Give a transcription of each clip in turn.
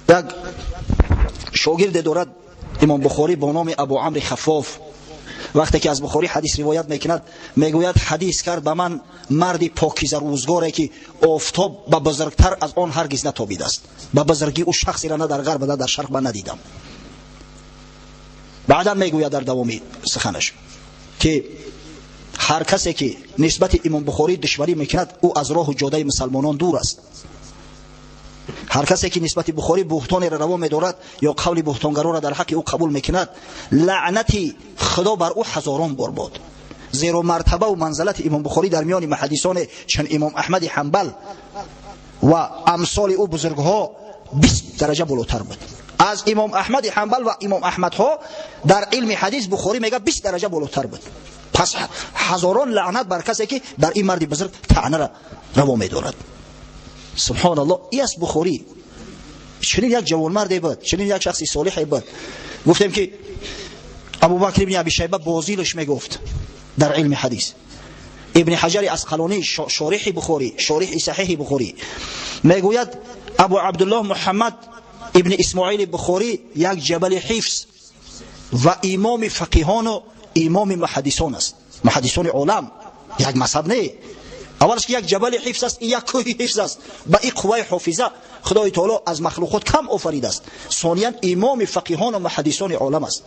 Як шогирде дорад имом Бухорӣ бо номи Абу Амри Хаффоф. Вақте ки аз Бухорӣ ҳадис ривоят мекунад, мегӯяд: ҳадис кард ба ман марди покиза рӯзгоре ки офтоб ба бузургтар аз он ҳаргиз натобидааст. Ба бузургии ӯ шахсеро на дар ғарб, на дар шарқ ман надидам. Баъдан мегӯяд дар давоми суханаш ки ҳар касе ки нисбати имом Бухорӣ душманӣ мекунад, ӯ аз роҳу ҷодаи мусалмонон дур аст. Ҳар касе ки нисбати Бухорӣ буҳтонеро раво медорад ё қавли буҳтонгаронро дар ҳаққи ӯ қабул мекунад, лаънати худо бар ӯ ҳазорон бор бод. Зеро мартабаву манзалати имом Бухорӣ дар миёни муҳаддисоне чун имом Аҳмади Ҳанбал ва амсоли ӯ бузургҳо 20 дараҷа болотар буд. Аз имом Аҳмади Ҳанбал ва имом Аҳмадҳо дар илми ҳадис Бухорӣ мега 20 дараҷа болотар буд. Пас ҳазорон лаънат бар касе ки дар ин марди бузург таънаро раво медорад. Субҳоналлоҳ, ин аст Бухорӣ. Чунин як ҷавонмарде буд, чунин як шахси солиҳе буд. Гуфтем ки Абубакр ибни Аби Шайба бозилаш мегуфт дар илми ҳадис. Ибни Ҳаҷари Асқалонӣ, шориҳи Бухорӣ, шориҳи саҳиҳи Бухорӣ, мегӯяд: Абу Абдуллоҳ Муҳаммад ибни Исмоили Бухорӣ як ҷабали ҳифз ва имоми фақиҳону имоми муҳаддисон аст. Муҳаддисони олам як мазҳаб не, аввалаш ки як ҷабали ҳифз аст, ин як кӯҳи ҳифз аст. Ба ин қувваи ҳофиза Худои таоло аз махлуқот кам офаридааст. Сониян имоми фақиҳону муҳаддисони олам аст.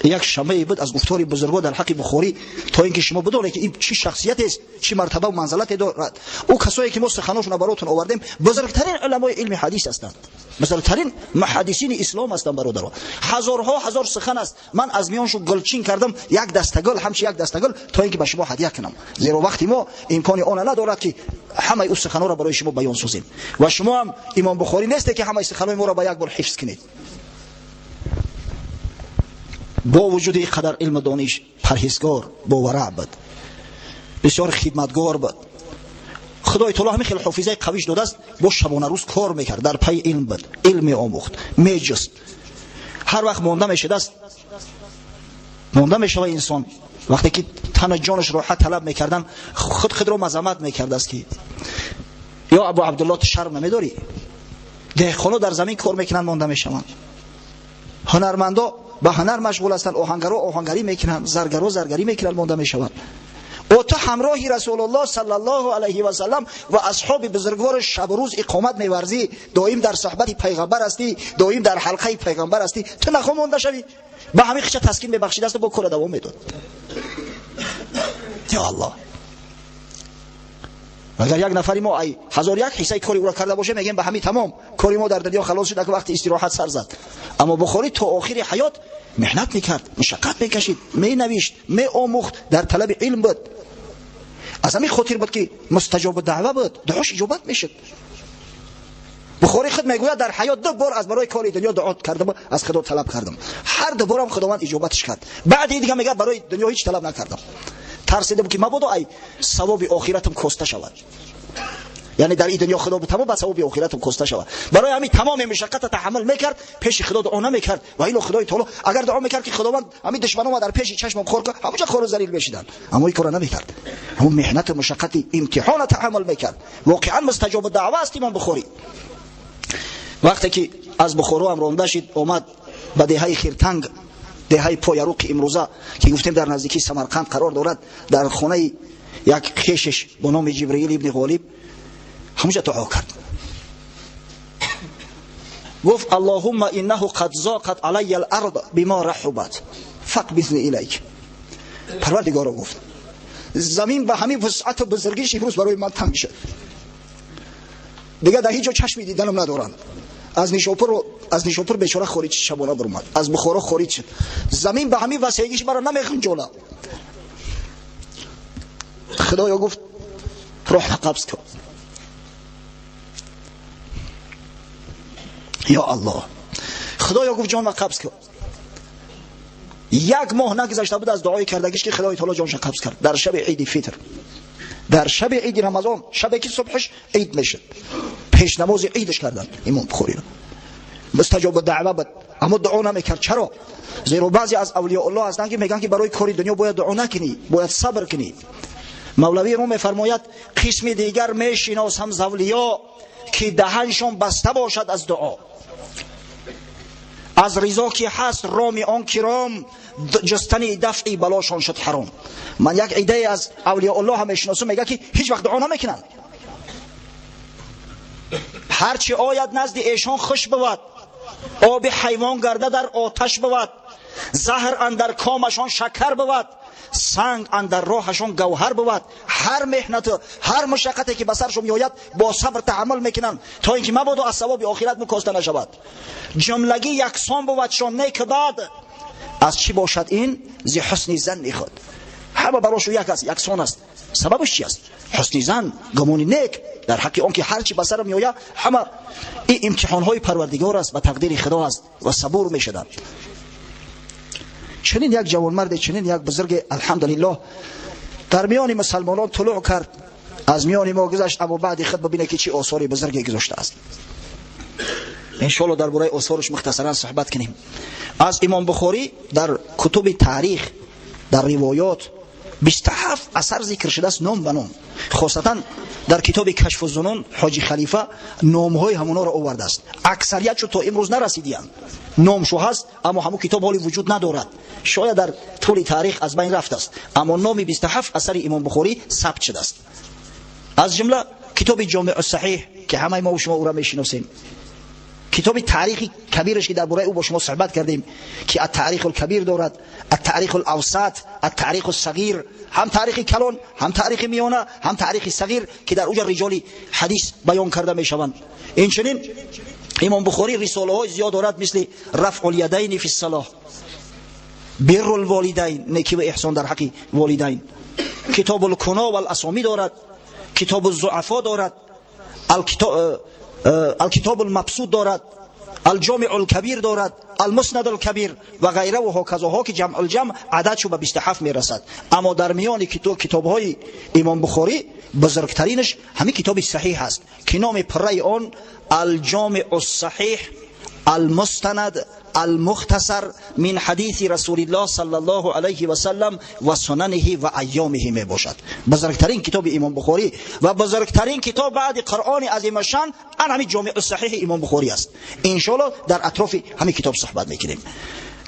Як шамае буд аз гуфтори бузургҳо дар ҳаққи Бухорӣ, то ин ки шумо бидонед ки ин чӣ шахсиятест, чӣ мартаба ва манзалате дорад. Ӯ касое ки мо суханошонро баротон овардем, бузургтарин уламои илми ҳадис ҳастанд, бузургтарин муҳаддисини ислом ҳастанд. Бародаро, ҳазорҳо ҳазор сухан аст, ман аз миёншон гулчин кардам як дастагул, ҳамчи як дастагул, то ин ки ба шумо ҳадя кунам. Зеро вақти мо имкони она надорад ки ҳамаи ӯ суханҳоро барои шумо баён созем ва шумо ҳам имом Бухорӣ несте ки ҳамаи суханҳои моро ба як бор ҳифз кунед. Бо вуҷуди ин қадар илму дониш, парҳезгор, бовараъ буд, бисёр хидматгор буд. Худои таоло ҳамин хел ҳофизаи қавиш додааст, бо шабонарӯз кор мекард, дар пайи илм буд, илм меомӯхт, меҷуст. Ҳар вақт монда мешудааст, монда мешава инсон, вақте ки тану ҷонаш роҳат талаб мекардан, худ худро мазамат мекардааст ки ё Абу Абдуллоҳ, ту шарм намедорӣ? Деҳқоно дар замин кор мекунанд, монда мешаванд, ҳунармандо ба ҳунар машғул ҳастанд, оҳангаро оҳангарӣ мекунанд, заргаро заргарӣ мекунанд, монда мешаванд. Ӯ ту ҳамроҳи Расулуллоҳ саллаллоҳу алайҳи васаллам ва асҳоби бузургвор шабу рӯз иқомат меварзӣ, доим дар суҳбати пайғамбар ҳастӣ, доим дар ҳалқаи пайғамбар ҳастӣ, ту нахоҳ монда шавӣ? Ба ҳамин хича таскин мебахшидасту бо кора давом медод. Ё Аллоҳ, агар як нафари мо ай ҳазор як ҳиссаи кори ӯро карда бошем, мегӯем ба ҳамин тамом, кори мо дар дунё халос шуд, вақти истироҳат сар зад. Аммо Бухорӣ то охири ҳаёт меҳнат мекард, мушаққат мекашид, менавишт, меомӯхт, дар талаби илм буд. Аз ҳамин хотир буд ки мустаҷобу даъва буд, дуош иҷобат мешуд. Бухорӣ худ мегӯяд: дар ҳаёт ду бор аз барои кори дунё дуо кардам, аз худо талаб кардам, ҳар ду борам Худованд иҷобаташ кард. Баъди дига мегӯяд: барои дунё ҳеҷ талаб накардам, тарсидам ки мабодо ай савоби охиратам коста шавад. Яъне дар ин дунё худо тамом ба савоби охиратам коста шавад. Барои ҳамин тамоми мушаққатро таҳаммул мекард, пеши худо дуо намекард. Ва ило Худои таоло агар дуо мекард ки Худованд ҳамин душманома дар пеши чашмам хор кунад, ҳамонҷо хору залил мешиданд. Аммо ин корро намекард, ҳамон меҳнату мушаққати имтиҳонро таҳаммул мекард. Воқеан мустаҷобу даъва аст имом Бухорӣ. Вақте ки аз Бухоро ҳам ронда шид, омад ба деҳаи Хиртанг, деҳаи Пояруқи имрӯза ки гуфтем дар наздикии Самарқанд қарор дорад, дар хонаи як хешеш бо номи Ҷибраил ибни Ғолиб ҳамонҷа дуо кард. Гуфт: Аллоҳумма иннаҳу қад зоқат алайя ал-ард бима раҳубат фақбиzni илайк. Парвардигоро, гуфт, замин ба ҳамин вусъату бузургиш имрӯз барои ман танг шуд, дигар дар ҳеҷ ҷо чашми диданам надоранд. Аз Нишопур бечора хориҷ шабона баромад, аз Бухоро хориҷ шуд, замин ба ҳамин васеъгиш маро намехунҷона. Худоё, гуфт, рӯҳ қабз кун. Ё Аллоҳ, Худоё, гуфт, ҷонма қабз кун. Як моҳ нагузашта буд аз дуои кардагиш ки Худои таоло ҷонша қабз кард дар шаби иди фитр, дар шаби иди Рамазон, шабе ки субҳаш ид мешуд, пеш намози идаш карданд имом Бухориро. Мустаҷобу даъва буд, аммо дуо намекард. Чаро? Зеро баъзе аз авлиёуллоҳ ҳастанд ки мегӯянд ки барои кори дунё бояд дуо накунӣ, бояд сабр кунӣ. Мавлавӣ рӯ мефармояд: қисми дигар мешиносам з авлиё, ки даҳаншон баста бошад аз дуо. Аз ризо ки ҳаст роми он киром, ҷустани дафъи балошон шуд ҳаром. Ман як идае аз авлиёуллоҳ ҳам мешиносам, мегӯяд ки ҳеҷ вақт дуо намекунанд. Ҳарчи ояд назди эшон хуш бувад, оби ҳайвон гарда дар оташ бувад, заҳр андар комашон шакар бувад, санг андар роҳашон гавҳар бувад. Ҳар меҳнату ҳар мушаққате ки ба саршон меояд бо сабр таҳаммул мекунанд, то ин ки мабодо аз савоби охират мукоста нашавад. Ҷумлагӣ яксон бувадшон нек бад, аз чӣ бошад ин? Зи ҳусни занни худ. Ҳама барошу як аст, яксон аст. Сабабаш чи аст? Ҳусни зан, гумони нек дар ҳаққи он ки ҳарчи ба сарам меояд ҳама ин имтиҳонҳои Парвардигор аст, ба тақдири Худо аст ва сабур мешаванд. Чунин як ҷавонмарде, чунин як бузурге, алҳамдулиллоҳ, дар миёни мусалмонон тулӯъ кард, аз миёни мо гузашт, аммо баъди худ бибине ки чӣ осори бузурге гузоштааст. Иншоалло дар бораи осораш мухтасаран суҳбат кунем. Аз Имом Бухорӣ дар кутуби таърих, дар ривоёт 27 асар зикр шудааст ном ба ном. Хосатан дар китоби Кашфу зунун Ҳоҷи Халифа номҳои ҳамонҳоро овардааст. Аксариятшо то имрӯз нарасидиянд. Номшо ҳаст, аммо ҳамон китоб ҳоли вуҷуд надорад. Шояд дар тӯли таърих аз байн рафтааст, аммо номи 27 асари Имом Бухорӣ сабт шудааст. Аз ҷумла китоби Ҷомеъу Саҳиҳ ки ҳамаи мо шумо ӯро мешиносем, китоби Таърихи Кабираш ки дар бораи ӯ бо шумо суҳбат кардем, ки Ат-Таърих Кабир дорад, Ат-Таърих Авсат, Ат-Таърих Сағир, ҳам таърихи калон, ҳам таърихи миёна, ҳам таърихи сағир ки дар уҷа риҷоли ҳадис баён карда мешаванд. Инчунин Имом Бухорӣ рисолаҳои зиёд дорад, мисли Рафъу лядайни фи ссалоҳ, Бирру лволидайн, некӣ ва эҳсон дар ҳаққи волидайн, Китобу лкуно вал асомӣ дорад, Китобу зуафо дорад, Алкитобу лмабсуд дорад, Алҷомиъу лкабир дорад, Алмуснад лкабир ва ғайра ва ҳоказоҳо ки ҷамъулҷамъ ададшу ба 27 мерасад. Аммо дар миёни китобҳои Имом Бухорӣ бузургтаринаш ҳамин китоби Саҳиҳ аст ки номи пурраи он Алҷомиъу Саҳиҳ المستند المختصر من حدیث رسول الله صلی الله علیه و سلم و سننه و ایامه می باشد. بزرگترین کتاب امام بخاری و بزرگترین کتاب بعد قرآن عظیم شان ان همین جامع الصحیح امام بخاری است. ان شاء الله در اطراف همین کتاب صحبت میکنیم.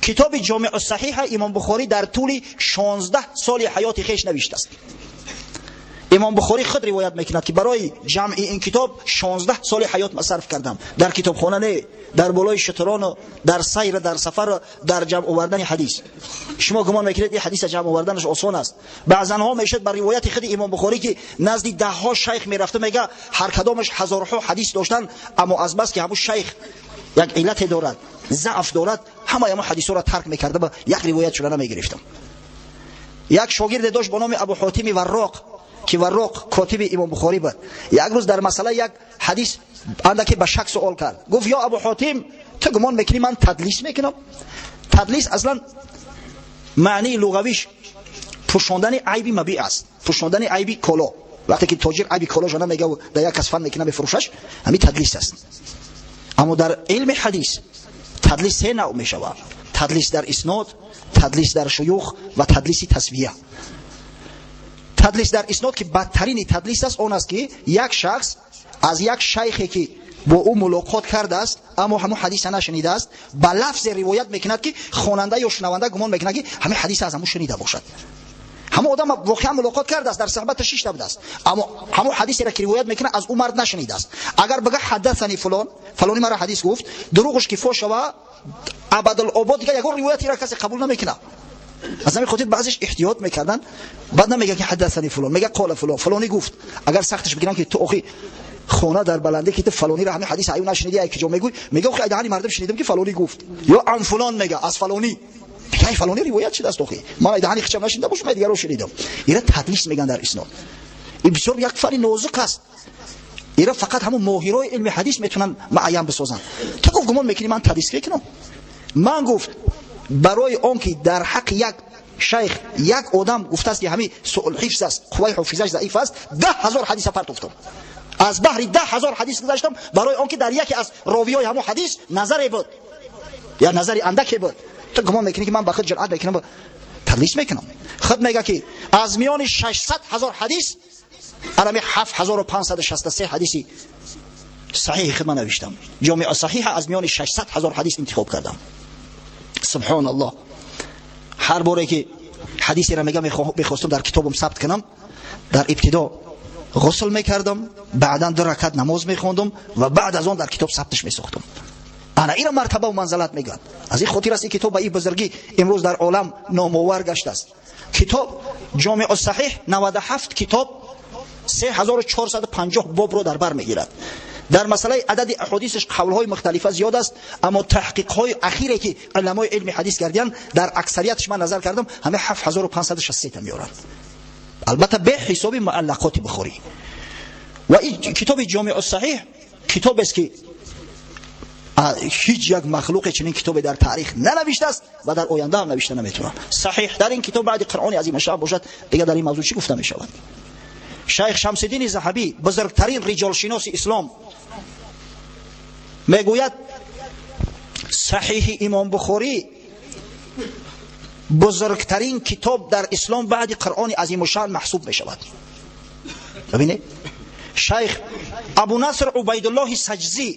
کتاب جامع الصحیح امام بخاری در طول 16 سال حیات خویش نوشته است. امام بخاری خود روایت میکند که برای جمع این کتاب 16 سال حیات مصرف کردم، در کتابخانه نه، در بالای شتران و در سیر، در سفر، در جمع آوردن حدیث. شما گمان میکنید این حدیث جمع آوردنش آسان است؟ بعضا ها میشد بر روایت خود امام بخاری که نزد ده ها شیخ میرفته، میگه هر کدامش هزارها حدیث داشتن، اما از بس که همون شیخ یک علت دارد، ضعف دارد، همه همون حدیث را ترک میکرده، با یک روایت شده نمیگرفتم. یک شاگرد داشت به نام ابو حاتم وراق که وراق کاتب امام بخاری بود. یک روز در مسئله یک حدیث اندکی به شک سوال کرد، گفت یا ابو حاتم، تو گمان میکنی من تدلیس میکنم؟ تدلیس اصلا معنی لغویش پوشاندن عیب مبیع است، پوشاندن عیب کالا. وقتی که تاجر عیب کالاش نمیگه و در یک کس فن میکنه میفروشش، همین تدلیس است. اما در علم حدیث تدلیس سه نوع میشود: تدلیس در اسناد، تدلیس در شیوخ و تدلیس تسویه. تدلیس در اسناد که بدترین تدلیس است، آن است که یک شخص از یک شیخی که با او ملاقات کرده است اما همون حدیث نشنیده است، به لفظ روایت میکند که خواننده یا شنونده گمان میکند که همین حدیث از همون شنیده باشد. همون آدم واقعا ملاقات کرده است، در صحبتش شیشته بوده است، اما همون حدیثی را که روایت میکنه از او مرد نشنیده است. اگر بگه حدثنی فلان، فلانی مرا حدیث گفت، دروغش که فاش شوه، ابدالآباد دیگه یگان روایتی را کسی قبول نمیکنه. از همین خاطر بعضیش احتیاط میکردن، بعد نمیگه که حدثنی فلان، میگه قال فلان، فلانی گفت. اگر سختش بگیرن که تو آخی خونه در بلنده که تو فلانی را همین حدیث ایو نشنیدی، ای کجا میگوی؟ میگه آخه دهنی مردم شنیدم که فلانی گفت، یا عن فلان میگه از فلانی، میگه ای فلانی روایت شده است، آخه من دهنی خچم نشنیده باشم، دیگه رو شنیدم. اینا تدلیس میگن در اسناد. این بسیار یک فن نازک است. اینا فقط همون ماهرای علم حدیث میتونن معین بسازن. تو گفت گمان میکنی من تدلیس میکنم؟ من گفت برای آن که در حق یک شیخ یک آدم گفته است که همین سوء حفظ است، قوای حافظش ضعیف است، 10,000 حدیث پرتوفتم، از بحر 10,000 حدیث گذشتم برای آن که در یکی از راویای همون حدیث نظری بود یا نظری اندکی بود. تو گمان میکنی که من با خود جرأت میکنم تدلیس میکنم؟ خود میگه که از میان 600,000 حدیث الان 7563 حدیثی Саҳиҳи худ ман навиштам. Ҷомеъ саҳиҳ аз миёни 600 ҳазор ҳадис интихоб кардам. Субҳоналлоҳ. Ҳар боре ки ҳадисеро мегам мехостам дар китобам сабт кунам, дар ибтидо ғусл мекардам, баъдан 2 ракат намоз мехондам ва баъд аз он дар китоб сабташ месохтам. Ана ира мартаба ва манзалат мегӯяд. Аз ин хотир аст ин китоб ба ин бузургӣ имрӯз дар олам номовар гаштааст. Китоб Ҷомеъ саҳиҳ 97 китоб 3450 бобро дар бар мегирад. Дар масъалаи адади аҳодисаш қавлҳои мухталифа зиёд аст, аммо таҳқиқҳои ахире ки уламои илми ҳадис карданд, дар аксариятш ман назар кардам, ҳама 7563 та меоранд. Албатта бе ҳисоби муаллақоти Бухорӣ. Ва ин китоби Ҷомеъ саҳиҳ китобест ки ҳеҷ як махлуқе чунин китобе дар таърих нанавиштааст ва дар оянда ҳам навишта наметавонад. Саҳиҳтарин ин китоб баъди Қуръони азимушшаън бошад, дигар дар ин мавзӯъ чӣ гуфта мешавад? Шайх Шамсиддини Заҳабӣ, бузургтарин риҷолшиноси ислом, мегӯяд саҳиҳи имом Бухорӣ бузургтарин китоб дар ислом баъди Қуръони азимушшаън маҳсуб мешавад. Бибинед, шайх Абу Наср Убайдуллоҳи Саҷзӣ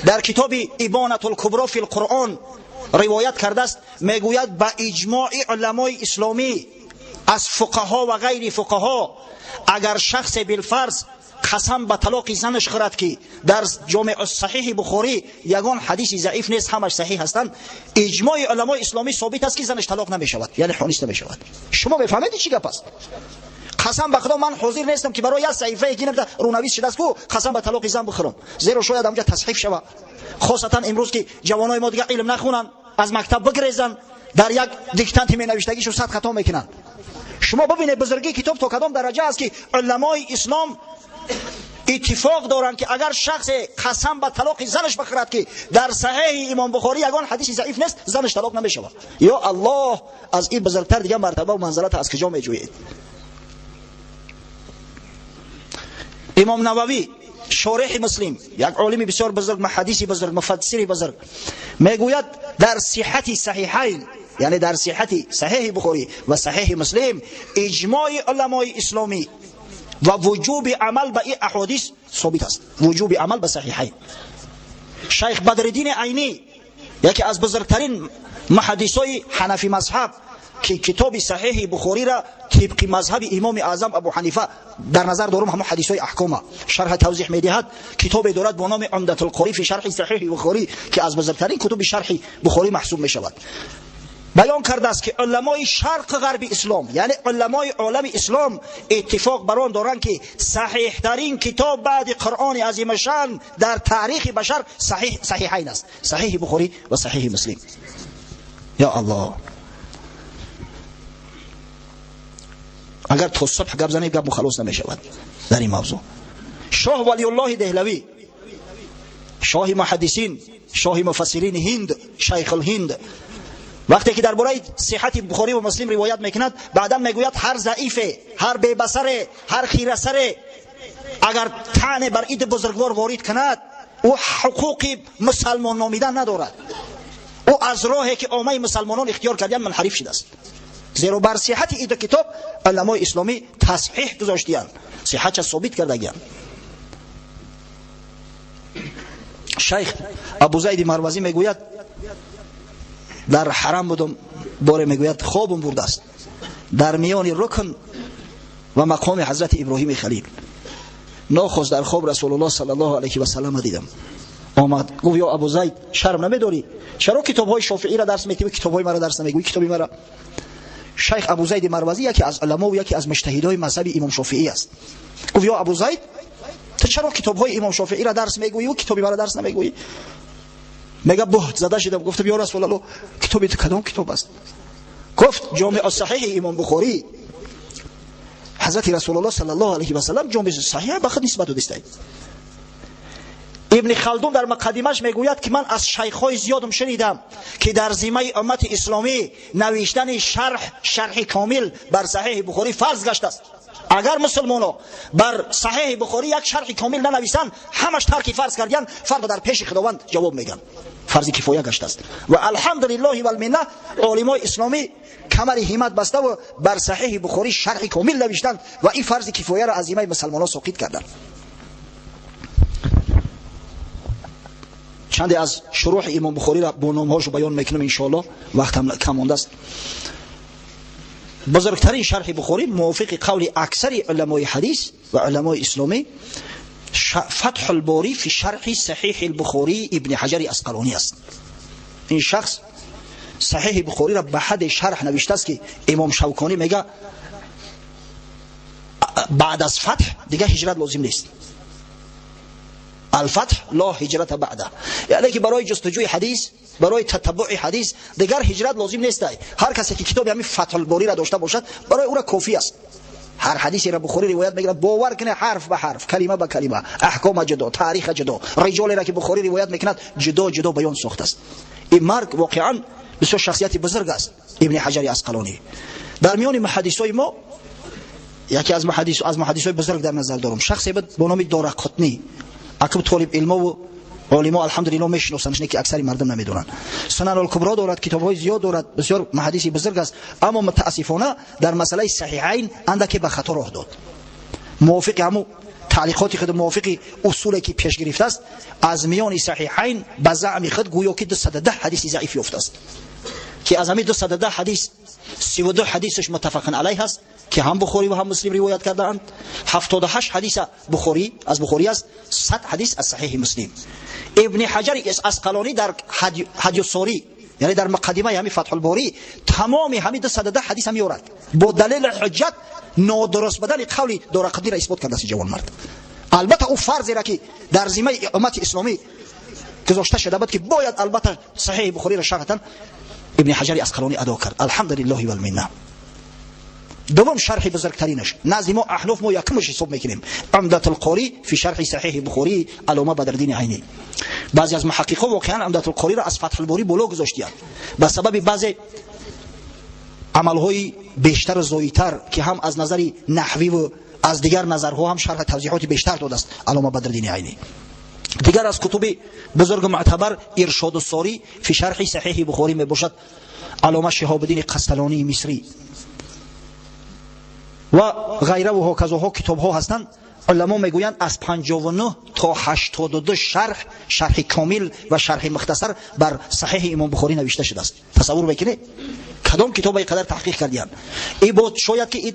дар китоби Ибонатул Кубро фил Қуръон ривоят кардааст, мегӯяд ба иҷмои уламои исломӣ аз фуқаҳо ва ғайри фуқаҳо агар шахсе билфарз қасам ба талоқи занаш хӯрад ки дар Ҷомеъ саҳиҳи Бухорӣ ягон ҳадиси заиф нест, ҳамаш саҳиҳ ҳастанд, иҷмои уламои исломӣ собит аст ки занаш талоқ намешавад, яъне ҳонис намешавад. Шумо мефаҳмед чӣ гап аст? Қасам ба Худо ман ҳозир нестам ки барои як саҳифае ки рунавис шудааст ку қасам ба талоқи зан бихӯрам, зеро шояд ҳамҷа тасҳиф шавад. Хосатан имрӯз ки ҷавонои мо дигар илм нахонанд, аз мактаб бигрезанд, дар як диктанти менавиштагишу 100 хато мекунанд. Шумо бибинед бузургии китоб то кадом дараҷа аст ки уламои ислом иттифоқ доранд ки агар шахсе қасам ба талоқи занаш бихӯрад ки дар саҳиҳи имом Бухорӣ ягон ҳадиси заиф нест, занаш талоқ намешавад. Ё Аллоҳ, аз ин бузургтар дигар мартаба ва манзалат аз куҷо меҷӯед? Имом Нававӣ, шореҳи Муслим, як олими бисёр бузург, муҳаддиси бузург, муфассири бузург, мегӯяд дар сиҳати саҳиҳайн, яъне дар сиҳати саҳиҳи Бухорӣ ва саҳиҳи Муслим, иҷмои уламои исломӣ ва вуҷуби амал ба ин аҳодис собит аст. Вуҷуби амал ба саҳиҳайн. Шайх Бадриддини Айнӣ, яке аз бузургтарин муҳаддисои ҳанафи мазҳаб, ки китоби саҳиҳи Бухориро тибқи мазҳаби имоми аъзам Абу Ҳанифа дар назар дорум, ҳамон ҳадисҳои аҳкома шарҳ тавзеҳ медиҳад, китобе дорад бо номи Умдатул Қорӣ фи шарҳи саҳиҳи Бухорӣ, ки аз бузургтарин кутуби шарҳи Бухорӣ маҳсуб мешавад. Баён кардааст ки уламои шарқ ғарби ислом, яъне уламои олами ислом, иттифоқ бар он доранд ки саҳиҳтарин китоб баъди Қуръони азимушшаън дар таърихи башар саҳиҳайн аст, саҳиҳи Бухорӣ ва саҳиҳи Муслим. Ё Аллоҳ, агар то субҳ гап занем гап мухаллос намешавад дар ин мавзӯъ. Шоҳ Валиуллоҳи Деҳлавӣ, шоҳи муҳаддисин, шоҳи муфассирини Ҳинд, шайхулҳинд, вақте ки дар бораи сиҳати Бухорӣ ва Муслим ривоят мекунад, баъдан мегӯяд ҳар заифе, ҳар бебасаре, ҳар хирасаре агар таъне бар иди бузургвор ворид кунад, ӯ ҳуқуқи мусалмон номидан надорад. Ӯ аз роҳе ки оммаи мусалмонон ихтиёр карданд мунҳариф шудааст. Зеро бар сиҳати иду китоб уламои исломӣ тасҳиҳ гузоштиянд, сиҳатша собит кардагиянд. Шайх Абузайди Марвазӣ мегӯяд дар ҳарам будам, боре мегӯяд хобам бурдааст дар миёни рукн ва мақоми ҳазрати Иброҳими Халил. Нохост дар хоб Расулуллоҳ саллаллоҳу алайҳи васаллам дидам. Омад гуфт: ё Абузайд, шарм намедорӣ? Чаро китобҳои Шофииро дарс метивӣ, китобҳои маро дарс намегӯӣ? Китоби маро. Шайх Абузайди Марвазӣ яке аз уламо ва яке аз муҷтаҳидои мазҳаби имом Шофиӣ аст. Гуфт: ё Абузайд, ту чаро китобҳои имом Шофииро дарс мегӯӣ ва китоби маро дарс намегӯӣ? Мега буҳт зада шудам, гуфтам: ё Расулаллоҳ, китоби ту кадом китоб аст? Гуфт: Ҷомеъ саҳиҳи имом Бухорӣ. Ҳазрати Расулуллоҳ саллаллоҳу алайҳи васаллам ҷомеъ саҳиҳ ба худ нисбат додистанд. Ибни Халдун дар муқаддимаш мегӯяд ки ман аз шайхҳои зиёдам шунидам ки дар зиммаи уммати исломӣ навиштани шарҳи комил бар саҳиҳи Бухорӣ фарз гаштааст. Агар мусулмоно бар саҳиҳи Бухорӣ як шарҳи комил нанависанд, ҳамаш тарки фарз кардиянд, фардо дар пеши Худованд ҷавоб мегӯянд. Фарзи кифоя гаштааст. Ва алҳамдулиллоҳи валминна, олимои исломӣ камари ҳиммат баста ва бар саҳиҳи Бухорӣ шарҳи комил навиштанд ва ин фарзи кифояро аз зиммаи мусалмонон соқит карданд. Чанде аз шуруҳи имом Бухориро бо номҳошо баён мекунам иншоаллоҳ, вақтам кам мондааст. Бузургтарин шарҳи Бухорӣ мувофиқи қавли аксари уламои ҳадис ва уламои исломӣ Фатҳ алборӣ фи шарҳи Саҳиҳи Бухорӣ Ибни Ҳаҷари Асқалонӣ аст. Ин шахс Саҳиҳи Бухориро ба ҳадди шарҳ навиштааст, ки имом Шавконӣ мега баъд аз фатҳ дигар ҳиҷрат лозим нест. Алфатҳ ло ҳиҷрата баъда, яъне ки барои ҷустуҷӯи ҳадис, барои татаббуи ҳадис дигар ҳиҷрат лозим нест. Ҳар касе ки китоби ҳамин Фатҳулбориро дошта бошад, барои ӯра кофӣ аст. Ҳар ҳадисеро Бухорӣ ривоят мекунад, бовар кунед, ҳарф ба ҳарф, калима ба калима, аҳкома ҷудо, тариха ҷудо, риҷолеро ки Бухорӣ ривоят мекунад ҷудо ҷудо баён сохтааст. Ин марг воқеан бисёр шахсияти бузург аст, Ибни Ҳаҷари Асқалонӣ. Дар миёни муҳаддисои мо яке аз муҳаддисои бузург дар назар дорам, шахсе буд бо номи Дорақутнӣ. Акб толиб илмову олимо алҳамдулиллоҳ мешиносанд, ки аксари мардум намедонанд. Сунан ал-Кубро дорад, китобҳои зиёд дорад, бисёр муҳаддиси бузург аст, аммо мутаассифона дар масъалаи Саҳиҳайн андаке ба хато роҳ дод. Мувофиқи ҳамун таълиқоти худ, мувофиқи усуле ки пеш гирифтааст, аз миёни Саҳиҳайн ба заъми худ гӯё ки 210 ҳадиси заиф ёфтааст, ки аз ҳамин 210 ҳадис 32 ҳадисаш муттафақан алайҳ аст, ки ҳам Бухорӣ ва ҳам Муслим ривоят кардаанд. 78 ҳадиса Бухорӣ аз Бухорӣ аст, 100 ҳадис аз Саҳиҳи Муслим. Ибни Ҳаҷари Асқалонӣ дар Ҳадюссорӣ, яъне дар муқаддимаи ҳамин Фатҳулборӣ, тамоми ҳамин 210 ҳадиса меорад бо далели ҳуҷҷат нодуруст будани қавли Дорақутниро исбот кардааст ҷавонмард. Албатта ӯ фарзеро ки дар зиммаи уммати исломӣ гузошта шуда буд, ки бояд албатта Саҳиҳи Бухориро шарҳатан Ибни Ҳаҷари Асқалонӣ адо кард. Алҳамдулиллоҳи валминна. دوم شرح بزرگترینش نزد ما احناف ما یکمش حساب میکنیم، عمدة القاری فی شرح صحیح بخاری علامه بدرالدین عینی. بعضی از محققا واقعا عمدة القاری را از فتح الباری بالا گذاشتند به سبب بعضی عملهای بیشتر و زایتر که هم از نظر نحوی و از دیگر نظرها هم شرح توضیحات بیشتر داده است علامه بدرالدین عینی. دیگر از کتب بزرگ معتبر ارشاد الساری فی شرح صحیح بخاری میباشد، علامه شهاب الدین قسطلانی مصری و غیره و هکذا کتاب ها هستند. علما میگویند از 59 تا 82 شرح کامل و شرح مختصر بر صحیح امام بخاری نوشته شده است. تصور بکنید کدام کتاب اینقدر تحقیق کردیان. ای بود شاید که این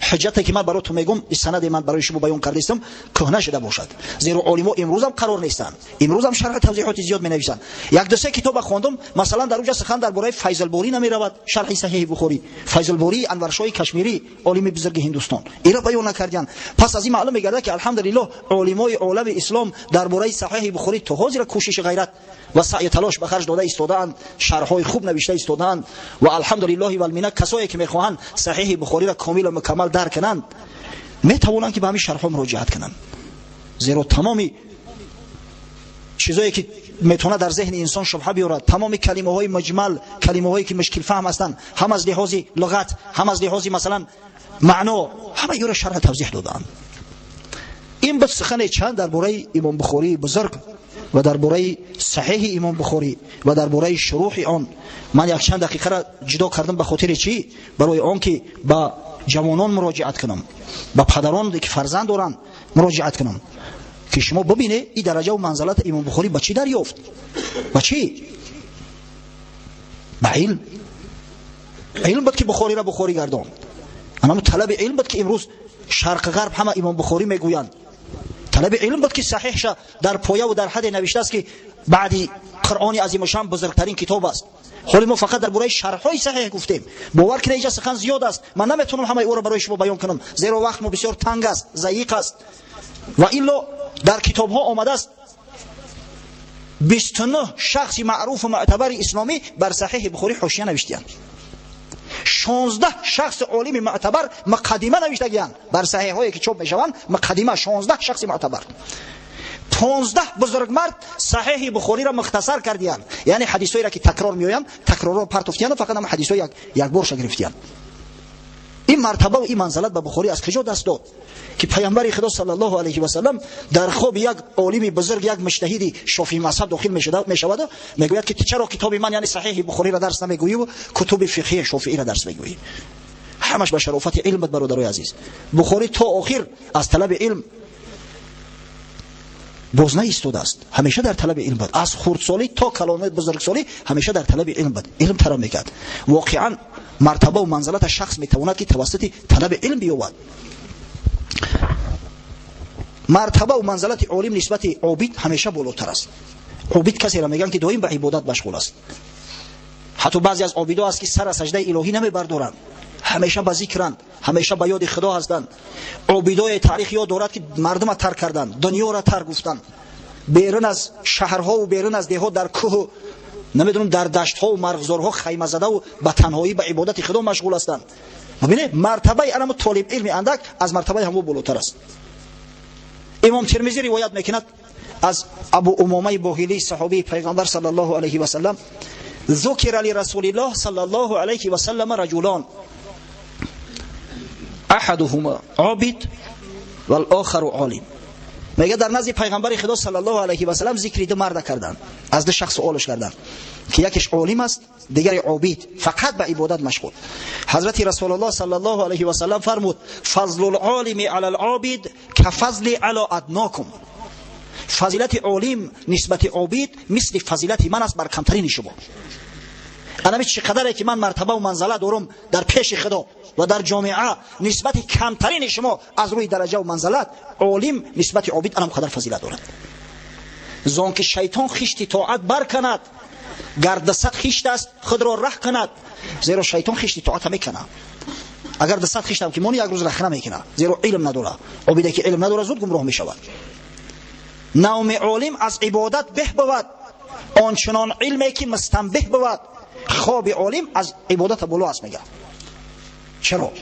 حجتی که من براتون میگم، این سند من برای شما بیان کردم کهنه شده باشد، زیرا علما امروز هم قرار نیستند، امروز هم شرح توضیحات زیاد مینویسند. یک دو سه کتاب خواندم، مثلا در اونجا سخن درباره فیض الباری نمیرود، شرح صحیح بخاری، فیض الباری انورشاه کشمیری عالم بزرگ هندوستان، اینا بیان نکردن. پس از این معلوم میگرده که الحمدلله علمای عالم اسلام درباره صحیح بخاری تا حاضر کوشش غیرت و سعی تلاش به خرج داده ایستاده‌اند، شرح‌های خوب نوشته ایستاده‌اند و الحمدلله والمنه کسایی که میخواهند صحیح بخاری را کامل و مکمل درک کنند میتوانند که به همین شرح‌ها مراجعت کنند، زیرا تمامی چیزایی که میتونه در ذهن انسان شبهه بیارد، تمام کلمه‌های مجمل، کلمه‌هایی که مشکل فهم هستند، هم از لحاظ لغت هم از لحاظ مثلا معنا، همه اینا را شرح توضیح دادند. این بود سخن چند درباره امام بخاری بزرگ و درباره صحیح امام بخاری و درباره شروح آن. من یک چند دقیقه را جدا کردم به خاطر چی؟ برای آن که با جوانان مراجعت کنم، با پدران که فرزند دارند مراجعت کنم که شما ببینید این درجه و منزلت امام بخاری با چی دریافت، با چی؟ با علم. علم بود که بخاری را بخاری گرداند. اما طلب علم بود که امروز شرق غرب همه امام بخاری میگویند. طلب علم بود که صحیح شد در پایه و در حد نوشته است که بعدی قرآن عظیم الشان بزرگترین کتاب است. حالا ما فقط درباره شرح‌های صحیح گفتیم. باور کنید اینجا سخن زیاد است، من نمیتونم همه او را برای شما بیان کنم زیرا وقت ما بسیار تنگ است، ضیق است. و الا در کتاب ها آمده است 29 شخص معروف و معتبر اسلامی بر صحیح بخاری حاشیه نوشتند. 16 شخص عالم معتبر مقدمه نوشتگیان بر صحیح هایی که چاپ میشوند، مقدمه 16 شخص معتبر. 15 بزرگمرد صحیح بخاری را مختصر کردیان، یعنی حدیثایی را که تکرار میآیند تکرار را پرتوفتیان و فقط هم حدیثای یک بارش گرفتیان. این مرتبه و این منزلت به بخاری از کجا دست داد که پیامبر خدا صلی الله علیه و سلم در خواب یک عالم بزرگ، یک مجتهد شافعی مذهب داخل میشود میگوید که چرا کتاب من یعنی صحیح بخاری را درس نمیگویی و کتب فقهی شافعی را درس میگویی؟ همش به شرافت علم برادرای عزیز. بخاری تا آخر از طلب علم Боз наистодааст, ҳамеша дар талаби илм буд. Аз хурдсолӣ то калони бузургсолӣ ҳамеша дар талаби илм буд, илм талаб мекард. Воқеан мартаба ва манзалата шахс метавонад ки тавассути талаби илм биёбад. Мартаба ва манзалати олим нисбати обид ҳамеша болотар аст. Обид касеро мегӯянд ки доим ба ибодат машғул аст. Ҳатто баъзе аз обидо аст ки сар аз саҷдаи илоҳӣ намебардоранд, ҳамеша ба зикранд, ҳамеша ба ёди худо ҳастанд. Обидои таърих ёд дорад ки мардума тарк карданд, дунёро тарк гуфтанд, берун аз шаҳрҳову берун аз деҳот дар кӯҳу намедонам дар даштҳову марғзорҳо хайма задаву ба танҳоӣ ба ибодати худо машғул ҳастанд. Бибинед, мартабаи анамо толиб илми андак аз мартабаи ҳамо болотар аст. Имом Тирмизӣ ривоят мекунад аз Абу Умомаи Боҳилӣ, саҳобии пайғамбар саллаллоҳу алайҳи васаллам: ذکر لرسول الله صلى الله عليه وسلم رجلان احدهما عابد والآخر عالم. میگه در نزد پیغمبر خدا صلی الله علیه و سلم ذکر دو مرد کردند، از دو شخص سوالش کردند که یکیش عالم است، دیگری عابد، فقط به عبادت مشغول. حضرت رسول الله صلی الله علیه و سلم فرمود: فضل العالم علی العابد کفضل علی ادناکم. فضیلت عالم نسبت عابد مثل فضیلت من است بر کمترین شما. انمی چقدره که من مرتبه و منزله دارم در پیش خدا و در جامعه نسبت کمترین شما از روی درجه و منزلت، عالم نسبت عابد انم قدر فضیلت دارد. زان که شیطان خشت طاعت برکند، گر دست خشت است خود را ره کند. زیرا شیطان خشت طاعت میکنه. اگر دست خشت هم که مانی یک روز رخنه میکنه، زیرا علم نداره. عابدی که علم نداره زود گمراه میشود. نوم عالم از عبادت به بود، آنچنان علمی که مستنبه بود. خواب عالم از عبادت بالا است. میگه چرا؟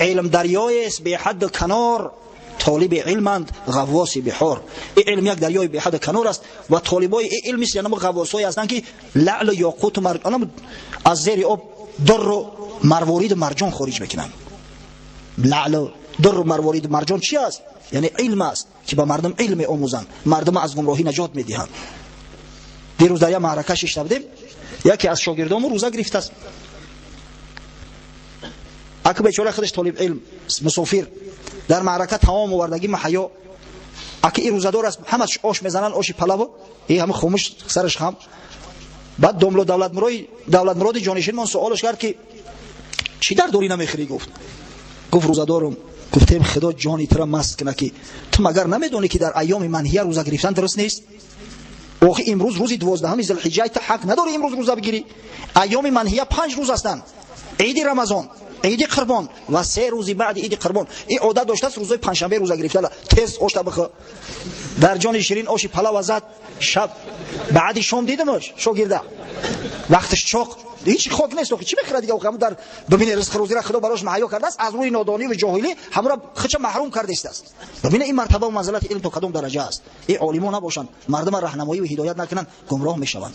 علم دریای است به حد کنار، طالب علمند غواص بحار. این علم یک دریای به حد کنار است و طالبای این علم است، یعنی غواصایی هستند که لعل و یاقوت و مرجان از زیر آب در و مروارید و مرجان خارج میکنند. لعل و در و مروارید و مرجان چی است؟ یعنی علم است که به مردم علم آموزند، مردم از گمراهی نجات میدهند. دیروز در یک معرکه شیشته بودیم، یکی از شاگردامو روزه گرفته است. اکو بیچاره خودش طالب علم مسافر در معرکه تمام آوردگی محیا، اکه این روزه‌دار است، همش آش میزنن، آش پلو، این همه خاموش سرش خم. بعد دملو دولت مراد جانشین من سوالش کرد که چی در داری نمیخری؟ گفت روزه‌دارم. گفتیم خدا جانی ترا مست کنه که تو مگر نمیدونی که در ایام منهیه روزه گرفتن درست نیست؟ آخه امروز روز 12 ذوالحجه، تو حق نداری امروز روزه بگیری. ایام منهیه 5 روز هستند: عید رمضان، عید قربان و 3 روز بعد عید قربان. این عادت داشته است روزهای پنجشنبه روزه گرفتن. تز آش بخ در جان شیرین آش پلاو زد. شب بعد شام دیدمش شاگرده وقتش چاق، هیچ خاک نیست، آخه چی بخره دیگه؟ آخه در ببینه رزق روزی را خدا براش مهیا کرده است، از روی نادانی و جاهلی همرا خودش محروم کرده است. ببینه این مرتبه و منزلت علم تو کدام درجه است. این عالمو نباشند، مردم راهنمایی و هدایت نکنند، گمراه میشوند.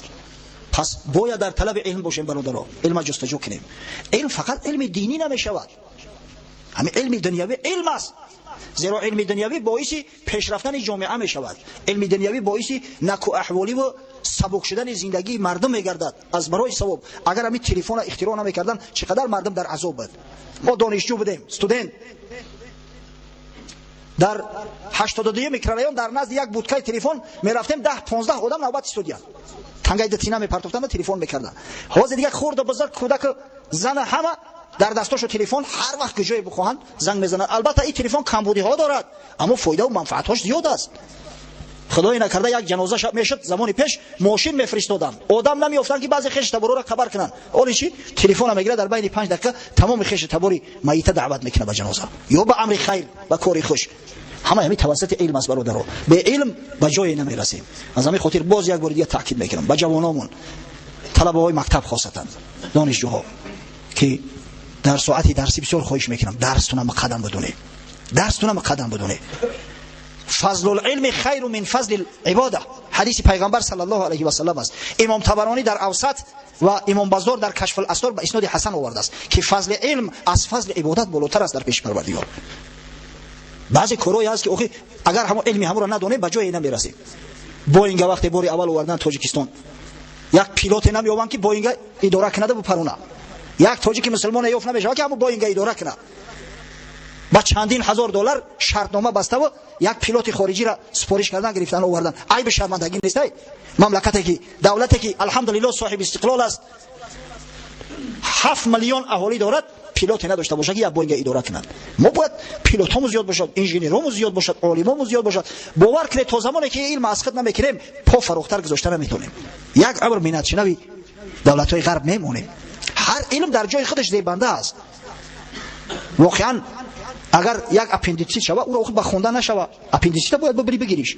پس باید در طلب علم باشیم برادرها، علم جستجو کنیم. علم فقط علم دینی نمیشود، همین علم دنیوی علم است. زیرا علم دنیوی باعث پیشرفتن جامعه میشود. علم دنیوی باعث نکو احوالی و سبک شدن زندگی مردم میگردد. از برای ثواب اگر همین تلفن اختراع نمیکردن چقدر مردم در عذاب بود. ما دانشجو بودیم، استودنت، در 82 میکرارایون در نزد یک بودکای تلفن میرفتیم، 10 15 آدم نوبت استودیان تنگای دتینا میپرتوفتن و تلفن میکردن. حاضر دیگه خرد و بزرگ، کودک، زن، همه در دستاشو تلفن، هر وقت که جای بخواهند زنگ میزنند. البته این تلفن کمبودی ها دارد، اما فایده و منفعت هاش زیاد است. خدای نکرده یک جنازه شب میشد، زمان پیش ماشین میفرستادن، آدم نمیافتن که بعضی خیش تبارو را خبر کنن. اولی چی؟ تلفن میگیره، در بین 5 دقیقه تمام خیش تباری میت دعوت میکنه به جنازه یا به امر خیر، به کار خوش. همه همین توسط علم است برادرها. به علم به جای نمیرسیم. از همین خاطر باز یک بار دیگه تاکید میکنم به جوانامون، طلبه های مکتب، خاصتا دانشجوها، که در ساعت درسی بسیار خواهش میکنم درستونم قدم بدونه، درستونم قدم بدونه. فضل العلم خیر من فضل العباده، حدیث پیغمبر صلی الله علیه و سلم است. امام طبرانی در اوسط و امام بزار در کشف الاسرار به اسناد حسن آورده است که فضل علم از فضل عبادت بالاتر است در پیش پروردگار. بعضی کارهایی هست که آخه اگر همون علمی همون را ندانیم به جایی نمیرسیم. بوینگ وقتی باری اول آوردن تاجیکستان، یک پیلوت نمی‌یابن که بوینگ اداره کنه و پرونه. یک تاجیک مسلمان یافت نمیشه که همون بوینگ اداره کنه. Ба чандин ҳазор доллар шартнома баста ва як пилоти хориҷиро супориш кардан, гирифтан, овардан. Айби шармандагӣ нест? Мамлакате ки, давлате ки, алҳамдулилло, соҳиби истиқлол аст, 7 миллион аҳолӣ дорад, пилоте надошта бошад, ки як Боинга идора кунад. Мо бояд пилотҳомо зиёд бошад, инженерҳомо зиёд бошад, олимомо зиёд бошад. Бовар кунед, то замоне ки илм аз худ намекунем, по фарохтар гузошта наметонем, як амр миннатшинави давлатҳои ғарб мемонем. Ҳар илм дар ҷои худаш зебанда аст. Воқеан, агар як аппендицит шава, ӯро ба хонда нашава, аппендицита бояд бибири бигириш,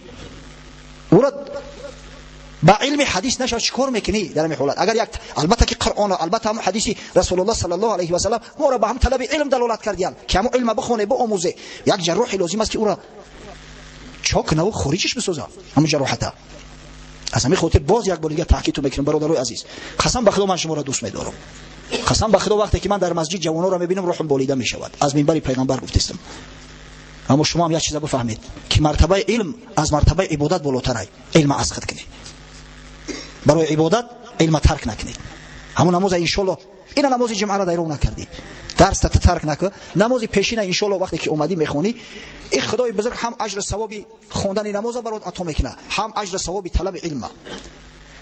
ӯро ба илми ҳадис нашава, чӣ кор мекунӣ дар ҳамин ҳолат? Агар як, албатта ки Қуръон, албатта ҳамон ҳадиси Расулуллоҳ саллаллоҳу алайҳи васаллам моро ба ҳам талаби илм далолат кардиянд, ки ҳамон илма бихоне, биомӯзе. Як ҷарроҳе лозим аст, ки ӯро чок кунаву хориҷиш бисоза ҳамон ҷароҳата. Аз ҳамин хотир боз як бор дига таъкидтон мекунам, бародарои азиз, қасам ба Худо, ман шуморо дӯст медорам. Қасам ба Худо, вақте ки ман дар масҷид ҷавононро мебинам, рӯҳам болида мешавад. Аз минбари пайғамбар гуфтестам. Аммо шумо ҳам як чиза бифаҳмед, ки мартабаи илм аз мартабаи ибодат болотарай. Илма аз худ кунед, барои ибодат илма тарк накунед. Ҳамон намоза, иншолло, ина намози ҷумъаро дайров накардӣ, дарста тарк накун, намози пешина, иншолло, вақте ки омадӣ, мехонӣ. И Худои бузург ҳам аҷру савоби хондани намоза барот ато мекунад, ҳам аҷру савоби талаби илма.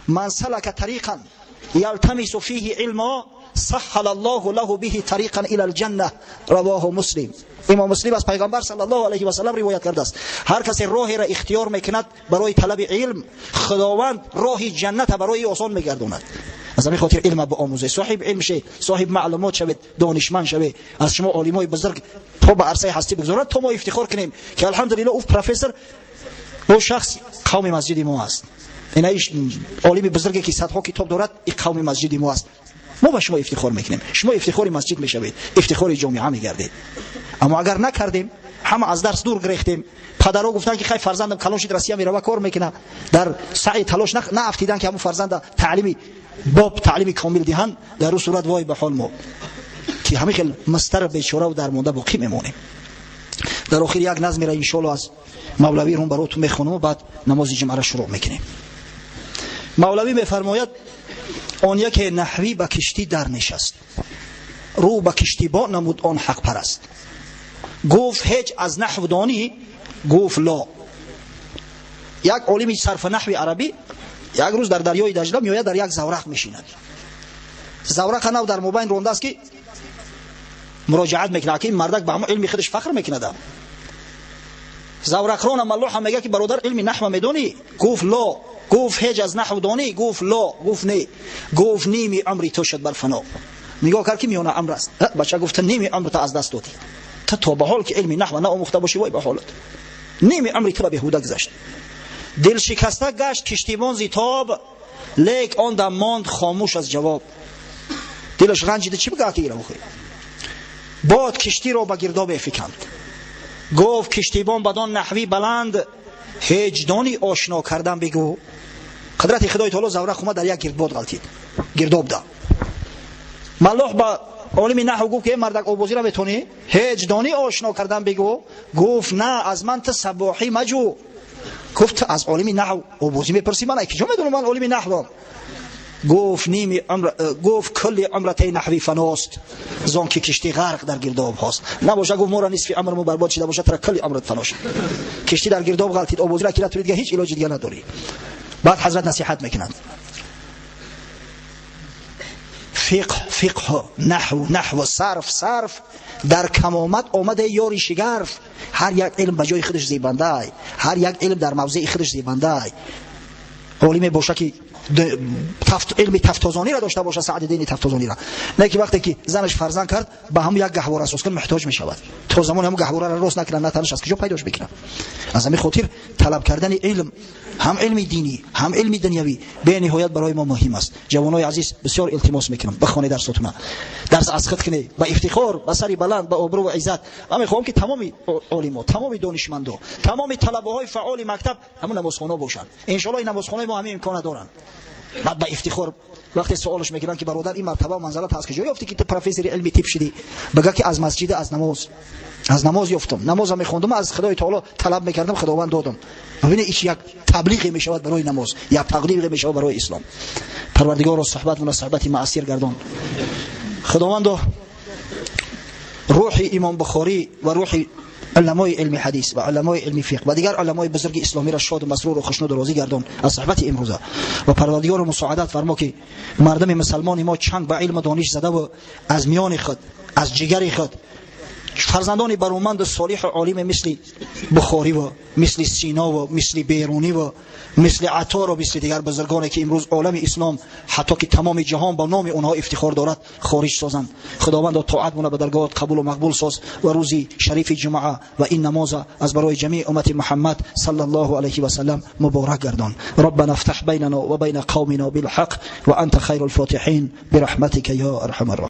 من سلك طريقا يلتمس فيه علما سهل الله له به طريقا إلى الجنة، رواه مسلم. Имом Муслим аз пайғамбар саллаллоҳу алайҳи васаллам ривоят кардааст: ҳар касе роҳеро ихтиёр мекунад барои талаби илм, Худованд роҳи ҷанната барои осон мегардонад. Аз ҳамин хотир илма биомӯзе, соҳиб илм ше, соҳиб маълумот шавед, донишманд шавед. Аз шумо олимои бузург то ба арсаи ҳастӣ бигзоранд, то мо ифтихор кунем, ки алҳамдулилло, ӯ профессор, ӯ шахс қавми масҷиди мо аст, ина олими бузурге, ки садҳо китоб дорад, и қавми масҷиди мо аст. Мо ба шумо ифтихор мекунем, шумо ифтихори масҷид мешавед, ифтихори ҷомеа мегардед. Аммо агар накардем, ҳама аз дарс дур гирехтем, падаро гуфтанд, ки хай, фарзандам калон шид, Россия мерава, кор мекуна, дар саъи талош наафтидан, ки ҳамун фарзанда таълими боб, таълими комил диҳанд, дар ӯ сурат вой ба ҳол мо, ки ҳамин хел мастар, бечораву дармонда боқӣ мемонем. Дар охир як назмера, иншоалло, аз Мавлавӣ рун баротун мехонам, баъд намози ҷумъара шурӯъ мекунем. Мавлавӣ мефармояд: он яке наҳвӣ ба киштӣ дар нишаст, рӯ ба киштибон намуд он ҳақпараст, гуфт: «Ҳеҷ аз наҳв донӣ?» Гуфт: «Ло». Як олими сарфу наҳви арабӣ як рӯз дар дарёи Даҷла меояд, дар як заврақ мешинад. Заврақа нав дар мобайн рондааст, ки муроҷиат мекунад, ки ин мардак ба ҳамон илми худаш фахр мекунад. Заврақрона, маллоҳа, мега, ки бародар, илми наҳва медонӣ? Гуфт: «Ло». Гуфт: «Ҳеҷ аз наҳв донӣ?» Гуфт: «Ло». Гуфт: «Не». Гуфт: «Ними умри ту шуд бар фано». Нигоҳ кард, ки миёна амр аст. Бача гуфта: «Ними умрта аз даст додӣ ту, то ба ҳол ки илми наҳва наомӯхта бошӣ, вой ба ҳолат, ними умри ту ба беҳуда гузашт». Дилшикаста гашт киштибон зи тоб, лек он дам монд хомӯш аз ҷавоб. Дилаш ранҷида, чӣ бигӯяд, ки ира? Бод киштиро ба гирдобе фиканд. Гуфт киштибон бадон наҳвӣ баланд: «Ҳеҷ дони ошно кардан бигӯ?» Қудрати Худои таоло, заврақ омад, дар як гирдбод ғалтид, гирдоб да. Маллоҳ ба олими наҳв гуфт, ки э мардак, обозиро метонӣ? Ҳеҷ донӣ ошно кардан бигӯ? Гуфт: «На, аз ман ту сабоҳӣ маҷӯ». Гуфт: «Аз олими наҳв обозӣ мепурсӣ, ман киҷо медонам, ман олими наҳвам». Гуфт: «Ними умр». Гуфт: «Кулли умратаи наҳви фаност, зон ки киштӣ ғарқ дар гирдоб ҳост набоша». Гуфт: «Мора нисфи умрму барбод шида бошад, тара кулли умрат фано шуд, киштӣ дар гирдоб ғалтид, обозиро ки натури, дига ҳеҷ илоҷи дига надорӣ». Баъд ҳазрат насиҳат мекунанд: фиқҳ фиқҳ, наҳв наҳв, сарф сарф, дар камомат омада ёри шигарф. Ҳар як илм ба ҷои худаш зебандай, ҳар як илм дар мавзеи худаш зебандай. Олиме боша, ки илми тафтозониро дошта боша, Саъдиддини Тафтозониро, не ки вақте ки занаш фарзанд кард, ба ҳамун як гаҳвора асос кун муҳтоҷ мешавад. То замоне ҳамун гаҳвораро рост накунад, натанаш аз куҷо пайдош мекунад? Аз ҳамин хотир талаб кардани илм, ҳам илми динӣ, ҳам илми дунявӣ, бениҳоят барои мо муҳим аст. Ҷавонои азиз, бисёр илтимос мекунам, бихонед дарсотуна, дарс аз худ кунед, ба ифтихор, ба сари баланд, ба обрӯ ва иззат. Ман мехоҳам, ки тамоми олимо, тамоми донишмандо, тамоми талабаҳои фаъоли мактаб ҳамун намозхона бошанд. Иншоалло, ин намозхонаи мо ҳамин имкона доранд. Баъд ба ифтихор вақте суолаш мекунанд, ки бародар, ин мартаба манзалат аз куҷо ёфтӣ, ки ту профессори илми тиб шудӣ, бага, ки аз масҷида, аз намоз, аз намоз ёфтам. Намоза мехондам, аз Худои таоло талаб мекардам, Худованд додам. Бибине, ич як таблиғе мешавад барои намоз, як таблиғе мешавад барои ислом. Парвардигоро, суҳбатмона суҳбати муассир гардон. Худовандо. Рӯҳи Имом Бухорӣ ва рӯҳи уламои илми ҳадис ва уламои илми фиқҳ ва дигар уламои бузурги исломиро шоду масруру хушнуду розӣ гардон аз суҳбати имрӯза. Ва Парвардигоро, мусоидат фармо, ки мардуми мусалмони мо чанг ба илму дониш задаву аз миёни худ, аз ҷигари худ фарзандони бароманду солиҳу олиме мисли Бухорӣ ва мисли Сино ва мисли Берунӣ ва мисли Атору мисли дигар бузургоне, ки имрӯз олами ислом, ҳатто ки тамоми ҷаҳон ба номи онҳо ифтихор дорад, хориҷ созанд. Худовандо, тоатмона ба даргоҳат қабулу мақбул соз ва рӯзи шарифи ҷумъа ва ин намоза аз барои ҷамеи уммати Муҳаммад саллаллоҳу алайҳи васаллам муборак гардон. ربنا افتح بيننا وبين قومنا بالحق وأنت خير الفاتحين برحمتك يا أرحم الراحمين.